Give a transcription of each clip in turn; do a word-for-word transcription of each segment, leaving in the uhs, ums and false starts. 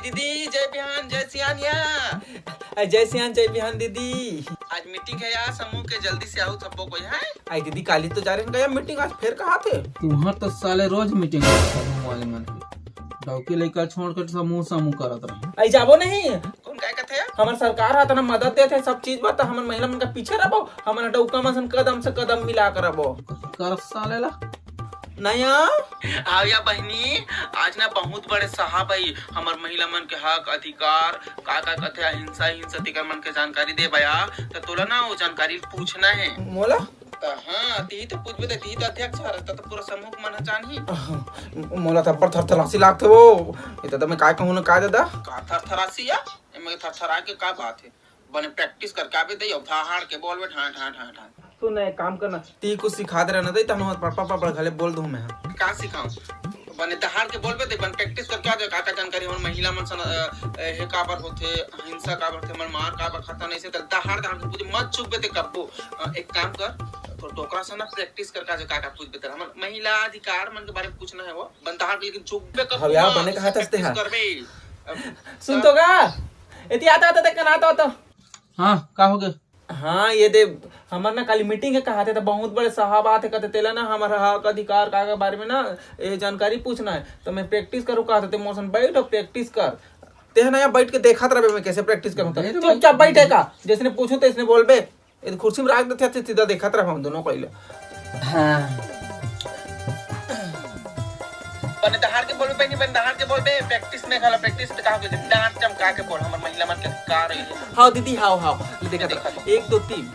दीदी, जय बिहान, जय सियान या। अ, जय सियान, जय बिहान दीदी। आज मीटिंग हे या समूह के, जल्दी से आव सब्बो कोई, हैं? अई दीदी, काली तो जा रहे हैं मीटिंग, आज फेर कहाँ थे? तुम्हार तो साले रोज मीटिंग होथे समूह वाले मन के। डौकी लइका छोड़ के समूह, समूह करत रहे। अई जाबो नहीं। कोन काय कथे? हमर सरकार ह तना मदद देथे सब चीज बर, त हमन महिला मन के पीछे रहबो, हमन डौका मन सन कदम से कदम मिला के रहबो। कर साले ला। नया। आव या बहिनी, आज ना बहुत बड़े साहब आई हमर महिला मन के हक अधिकार, का का कथे अहिंसा हिंसा, तेकर मन के जानकारी दे बया। त तोला ना वो जानकारी पूछना हे। मोला? त हाँ, तिही तो पूछबे, त तिही तो अध्यक्ष हर, त तो पूरा समूह के मन ह जानही। मोला त अब्बड़ थरथरासी लागथे वो। ए त मैं काय कहूँ ना, काय दादा? का थरथरासी या? एमे थरथरा के का बात हे? बने प्रैक्टिस करके आबे दे, अब दहाड़ के बोलबे, ढां, ढां, ढां, ढां। सुन, एक काम करना, ती कुछ सिखा दे रहना दे, तहन हमर पापा, पापा घले बोल दूं मैं। का सिखाऊं? बने दहाड़ के बोलबे दे, बने प्रैक्टिस करके आ जाओ, का का जानकारी हमर महिला मन सन, अ, अ, हे काबर होथे, हिंसा काबर होथे, हमर मार काबर खाता नहीं से, त दहाड़, दहाड़ के पूछे, मत चुपबे ते कब्बो। अ, एक काम कर, तो डोकरा से ना प्रैक्टिस करके आ जाओ, का का पूछबे ते, हमर महिला अधिकार मन के बारे में पूछना हे वो, बने दहाड़ के, लेकिन चुपबे कब्बो हाँ यार, मत, बने कहा था प्रैक्टिस तेहा। करबे। अब सुन तो का? एती आता, आता, देख, कना आता, आता। हाँ, का हो गया? हाँ, ये दे, हमर ना काली मीटिंग हे, कहा थे, त बहुत बड़े साहब आथे, कहते, "तेला ना हमर हक अधिकार का के बारे में ना, ये जानकारी पूछना हे।" त मैं प्रैक्टिस करूँ, कहा थे, "ते मोर सन बैठ अउ प्रैक्टिस कर।" ते ह ना यहाँ बैठ के देखत रहबे, मैं कैसे प्रैक्टिस करूँ। त अरे चुपचाप भाई। बैठे का, जैसने पूछूँ, तैसने बोलबे। ये कुर्सी में राख देथे, सीधा देखत रहबे हम दोनों कोई ले। हाँ। बने दहाड़ के बोलबे बहिनी, बने दहाड़ के बोलबे, प्रैक्टिस में घला, प्रैक्टिस में कहा के डांट चमका के बोल, हमर महिला मन के का रही है। हाँ दीदी, हाँ, हाँ, देखा देखा था। एक, दो, तीन।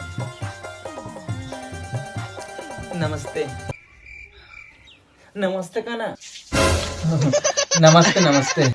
नमस्ते। नमस्ते का ना? नमस्ते, नमस्ते। अ,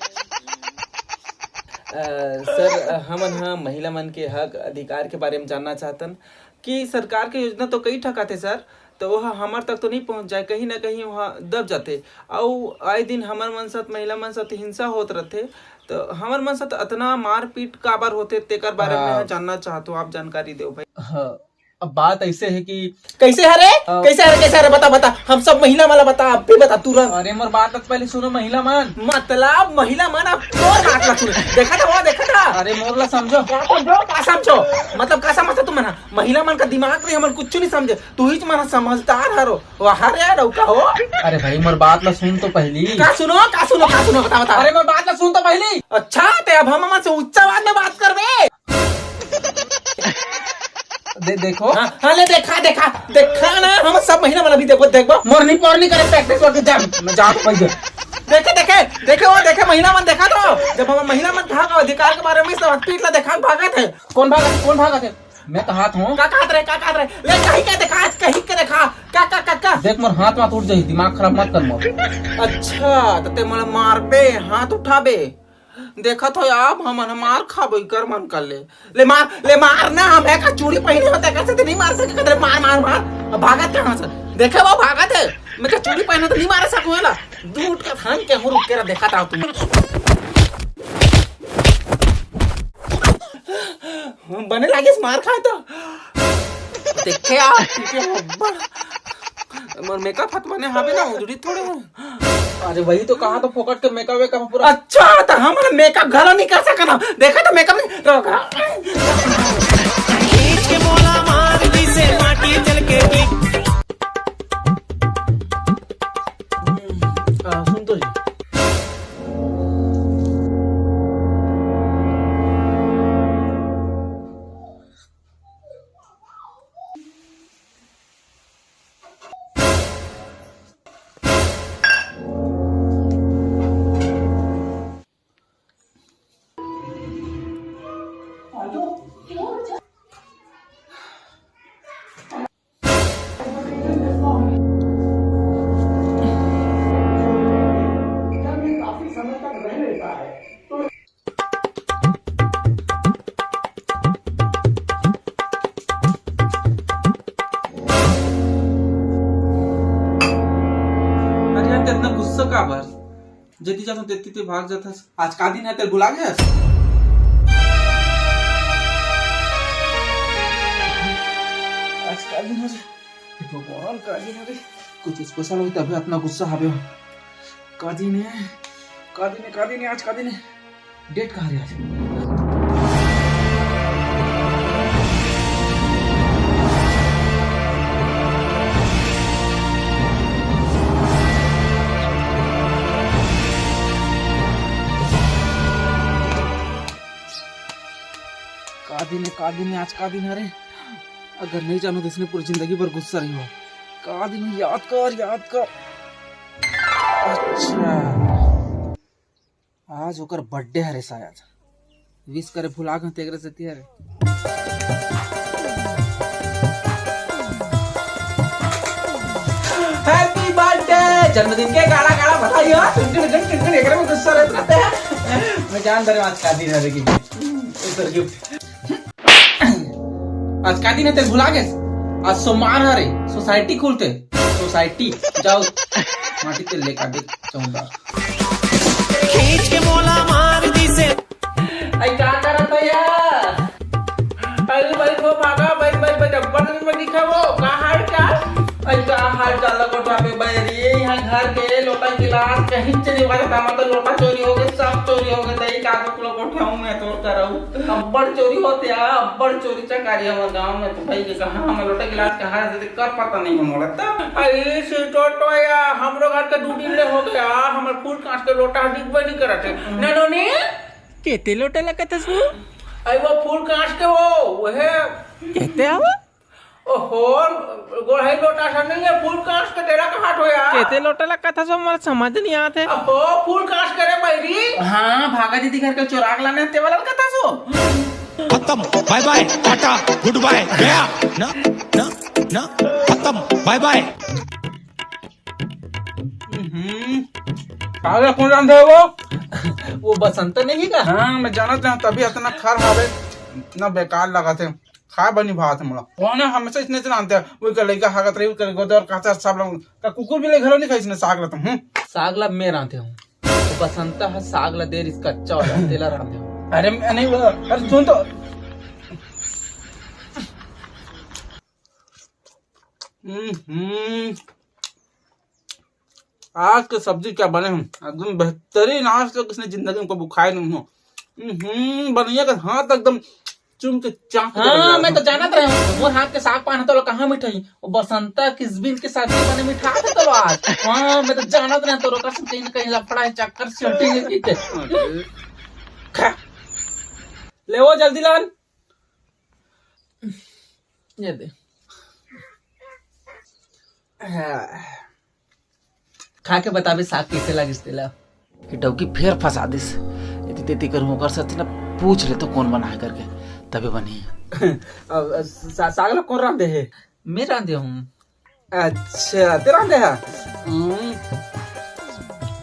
सर, अ, हमन ह महिला मन के हक अधिकार के बारे में जानना चाहतन कि सरकार के योजना तो कई ठक आथे सर, तो वह हमर तक तो नहीं पहुंच जाए, कहीं ना कहीं वह दब जाथे। अउ आए दिन हमर मन साथ, महिला मन साथ हिंसा होत रथे, तो हमर मन साथ अतना मारपीट काबर होथे, तेकर बारे में हाँ। जानना चाहत हूँ, आप जानकारी देव भाई। हाँ, अब बात ऐसे है कि कैसे हरे? हाँ। कैसे हरे? कैसे हरे? बता, बता, हम सब महिला वाला बता, आप भी बता तुरंत। अरे मोर बात तो पहले सुनो महिला मन। मतलब महिला मन, अब तोर बात ला सुनो। देखा था वो, देखा था। अरे मोर ला समझो। का समझो? का समझो? मतलब का समझता तुम मन? महिला मन का दिमाग नहीं, हमन कुछ नहीं समझे। तू ही मन समझदार हरो। वाह रे, डौका हो। अरे भाई, मोर बात ला सुन तो पहली। का सुनो, का सुनो, का सुनो, बता, बता। अरे मोर बात ला सुन तो पहली। अच्छा, ते अब हम मन से उच्च आवाज में बात करबे। दे, देखो। हाँ, हाँ, ले देखा, देखा, देखा ना, हम सब महिला मन अभी देखबो, देखबो। मोर नहीं, पोर नहीं करे, प्रैक्टिस करके जा, मैं जात पहले। देखे, देखे, देखे, वो देखे, महिला मन देखा तो, जब हम महिला मन भाग अधिकार के बारे में सब पीठ ला देखा, भागत है। कौन भागत है? कौन भागत है? मैं कहात हूँ। का कहत रहे, का कहत रहे? ले, कहीं के देखा, आज कहीं के देखा। का, का, का, का? देख, मोर हाथ वाथ उठ जाही, दिमाग खराब मत कर मोर। अच्छा, तो ते मोला मारबे, हाथ उठाबे। देखत हो, अब हमन मार खाबो, इकर मन कर ले। ले मार, ले मार ना, हम एका चूड़ी पहने होते, कैसे ते नहीं मार सके, कहते, "मार, मार, मार।" अब भागत कहाँ से? देखे वो भागत है, मैं का चूड़ी पहने तो नहीं मार सकूँ, है ना? दूर का थान के हूँ, रुक के रहा, देखा था तुम। बने लागिस मार खाए तो। देखे आप, पीटे हो, अब्बड़। मोर मेकअप हाथ बने हावे ना, उधड़ी थोड़े हो। अरे वही तो कहा तो, फोकट के मेकअप वेकअप पूरा। अच्छा, तो हमन मेकअप घलो नहीं कर सकना। देखा तो मेकअप नहीं, तो खींच के मोला मार जैसे माटी जल के। आ, सुन तो जी। अरे यार, कितना गुस्सा का बार। जेती जाथन तेती ते भाग जाथस। आज का दिन है, तेल भुला गयस? आज का दिन है रे? हे भगवान, का दिन है रे? कुछ स्पेशल होई तभी इतना गुस्सा हवे। का दिन है? का दिन है? का दिन है? आज का दिन है? डेट कहाँ रे आज? का दिन है, का दिन है, आज का दिन है रे? अगर नहीं जानो तो इसने पूरी जिंदगी भर गुस्सा रही हो। का दिन है, याद कर, याद कर। अच्छा, आज ओकर बर्थडे हरे शायद। विश करे भुला गए तेकरे से तिया रे। हैप्पी बर्थडे, जन्मदिन के गाड़ा गाड़ा बधाई हो। टुनटुन टुनटुन टुनटुन एकरे में गुस्सा रहते रहते हैं। मैं जान दे रहा हूँ आज का दिन है, लेकिन गिफ्ट। आज का दिन है, ते भुला गेस? आज सोमवार हरे, सोसाइटी खुलथे। सोसाइटी जाओ, माटी तेल लेकर दे, चौंदा। खींच के मोला मार दिसे। आई का करत हो यार? अरे भाई, वो भागा, भाई, भाई, भाई, अब्बड़ दिन में दिखा वो, का हाल चाल? आई का हाल चाल लगो ठापे भाई रे, यहाँ घर के लोटा गिलास कहीं चली वाला था, मतलब लोटा चोरी हो गए, सब चोरी हो गए, दही का तो लोग उठाऊं मैं तो करऊ। अब्बड़ चोरी होथे, अब्बड़ चोरी चकारी हमर गांव में तो भाई, ये कहाँ हमर लोटा गिलास कहाँ रहते, कर पता नहीं है मोला। तब अरे सिटोटो या हमरो घर के दू दिन ले हो गया, हमर फूल कांच के लोटा डिब्बे नहीं करत है। हम्म। ननोनी? केते लोटा लगत हस वो? अरे वो फूल कांच के वो, वो है। केते आवा? ओहो, गोढ़ई लोटा सा नहीं है, फूल कांच के तेरा कहाँ ठोया? केते लोटा लगत हस वो, मोला समझ नहीं आत है। ओहो, फूल कांच के रे बैरी। हाँ, भागा दीदी घर के चोराक लाने ते वाला लगत हस वो। खत्म, बाय बाय, टाटा, गुड बाय, गया। ना, ना, ना, खत्म, बाय बाय। हम्म, काले कौन जानते हो वो? वो बसंत नहीं है का? हाँ, मैं जानत हूँ, तभी इतना खर हावे, इतना बेकार लगा थे। खाए बनी भात हमला। कौन है हमेशा इसने जानते हैं, वो का लड़का हागत रही, वो का गोदर काचा सब लोग, का कुकुर भी ले घरों नहीं खाई इसने साग ला तुम, हम्म? साग ला मैं रांधे हूँ। वो बसंता है, साग ला देर इसका अच्छा हो जाए, तेला रांधे हूँ। अरे मैं नहीं बोला, अरे सुन तो। हम्म, आज के सब्जी क्या बने हम, एकदम बेहतरीन। आज तक इसने जिंदगी में कभी खाए नहीं हूँ। हम्म, बनैया का हाथ एकदम चुम के चाक के हाँ, बना मैं तो रहा। जानत रहे हूँ, मोर हाथ के साग पान तो कहाँ मिठाई, वो बसंता किसबिन के साथ बने मिठा था तो आज। हाँ, मैं तो जानत रहे तो रोका से कहीं ना कहीं लफड़ा है, चक्कर से हटी है, ठीक है। अरे। खा। ले वो जल्दी लान। ये दे। हाँ। खा के बताबे साग कैसे लागिस तेला। कि डौकी फेर फंसा दिस। एती तेती करूँ ओकर से अच्छा ना पूछ ले तो कौन बना है करके, तबे बनी। अब सा-, साग ला कौन रांधे है? मैं रांधे हूँ। अच्छा, ते रांधे है? हम्म।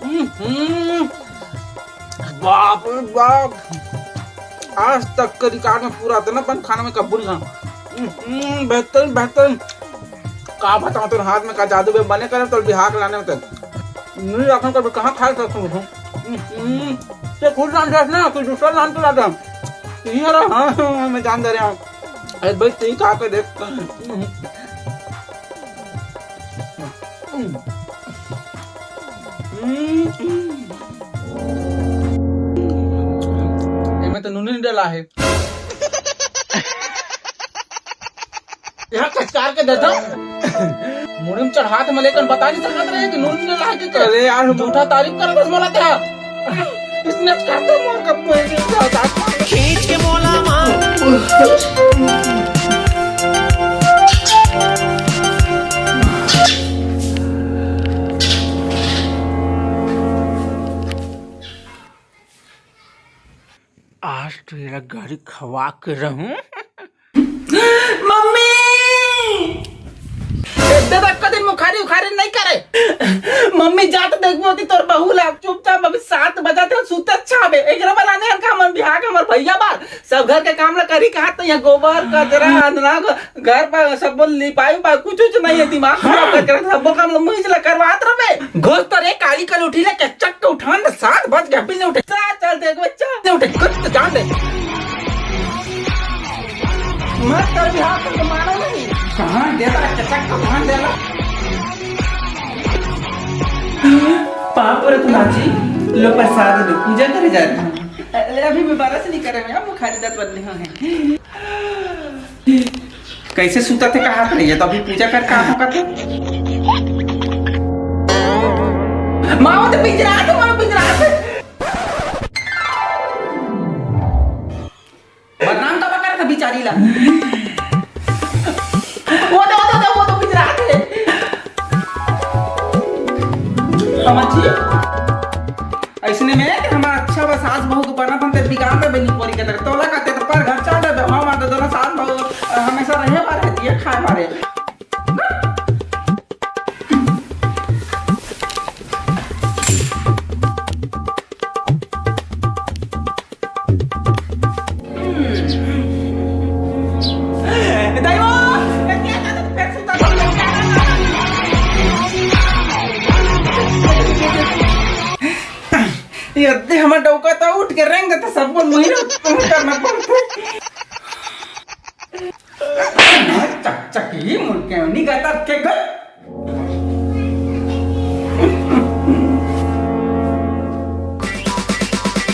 हम्म, हम्म। बाप रे बाप, आज तक के रिकॉर्ड में पूरा इतना बन खाना में कब्बू नहीं खाना। हम्म, बेहतरीन, बेहतरीन। का बताऊं, तोर हाथ में का जादू बे, बने करे तो बिहार लाने में तो। नहीं रखन कभी कहाँ खाए सकते हो? हम्म, ते खुद जान जास ना, कोई दूसरा नाम तो लाता। ये रहा, हाँ, हाँ, हाँ, मैं जान दे रहा हूँ। अरे भाई, तू ही खा के देख। हम्म। एमे तो नून नहीं डला है। यहाँ कचकार के देता। मुड़ी में चढ़ा के मैं लेकर बता नहीं सकत रहे कि नून नहीं डला है कि क्या? अरे यार, हम जूठा तारीफ कर बस बोला था। इसने कर दो मोर का कोई नहीं था। खींच के मोला मार। आज तो ये गाड़ी खवा के रहूं। मम्मी! इतना तक कदिन मुखारी उखारी नहीं करे। मम्मी, जात देखबो होती तोर बहू ला, चुपचाप अभी सात बजा थे, सुते छाबे। एकरा वाला नहीं हल्का मन बिहार के हमर भैया बार। सब घर के काम ला करी कहा तो यहाँ गोबर, कचरा, अंदना, घर पर सब बोल लिपाई उपाई, कुछ उच नहीं है, दिमाग खराब करके रख, सबो काम ला मुझे ला करवात रहे। घोष तो रे काली कल उठी ले, के चक्क उठान दे, सात बज गया, अभी नहीं उठे। चल, चल देख बच्चा, नहीं उठे, कुछ तो जान दे। मत कर बिहार को तो मारा नहीं। कहाँ देता है, चचक का भान देला। पाप रे तुलाजी, लो प्रसाद लो, पूजा करे जाए। अरे, अभी मैं बरस नहीं करे, मैं मुखारी दत बदले हो है। कैसे सुता थे, कहा थे, ये तो अभी पूजा कर, कहा करते। माँ, वो तो पिंजरा थे, माँ, पिंजरा थे। बदनाम का बकर था बिचारी ला। वो तो, वो तो, वो तो पिंजरा थे। समझी? अइसने में कि हमार अच्छा बा, सास बहू के बनत हम ते बिगाड़ देबे निपोरी के तरह। तोला कहते तो पर घर चल देबे, हम आते दोनों सास बहू, अ, हमेशा रहे बारे, दिए खाए बारे। ये दे हमर डौका त उठ के रेंग देता, सबको मुहिर करना पड़ता। चकचकी मुर्गे नहीं गतर के गल।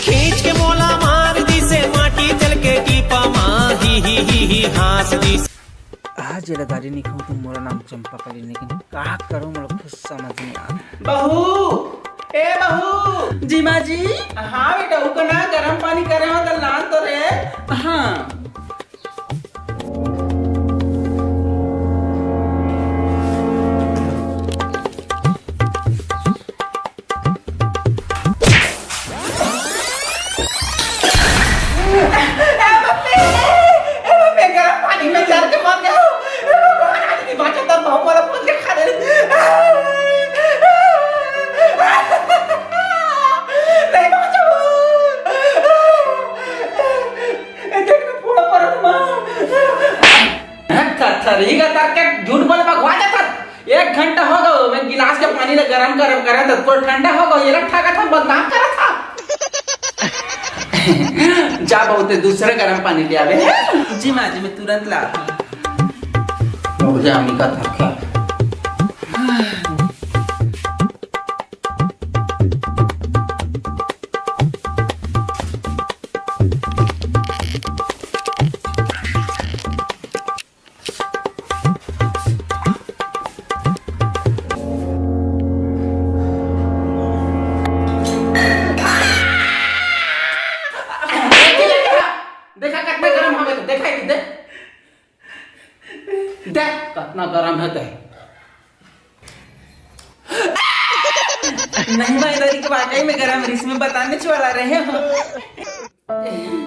खींच के मोला मार दिसे माटी जल के टीपा मा, ही, ही, ही, ही, हाँस दिस। आज ये गाड़ी नहीं खाऊं तो मोला नाम चंपा कली, लेकिन का करूं, मोला कुछ समझ नहीं आता। बहू, ए बहू। जी माँ जी। हाँ बेटा, उकना गरम पानी करे हो तो लान तो रे। हाँ। ए बप्पे, ए बप्पे, गरम पानी में जल के मर गया हूँ। ए भगवान, आज नहीं बाँचा तब बहु मोला पूछ के खा ले। नहीं बाँचा हूँ। ए देख ना, पूरा परत माँ। थर-, थरी का तर के झूठ बोले, बकवास है सर। एक घंटा हो गयो, मैं गिलास के पानी ला गरम, गरम करा था, पूरा ठंडा हो गयो, ये लोग ठाका था, बदनाम करा था। जा बहुते दूसरे गरम पानी ले आवे। जी माँ जी, मैं तुरंत लाता हूँ। हो जा, अम्मी का थका। देखा कितना गरम हवे, देखा ही दे। देख कितना गरम है ते। नहीं भाई, दादी के वाकई में गरम रिस में बताने वाला रहे हो।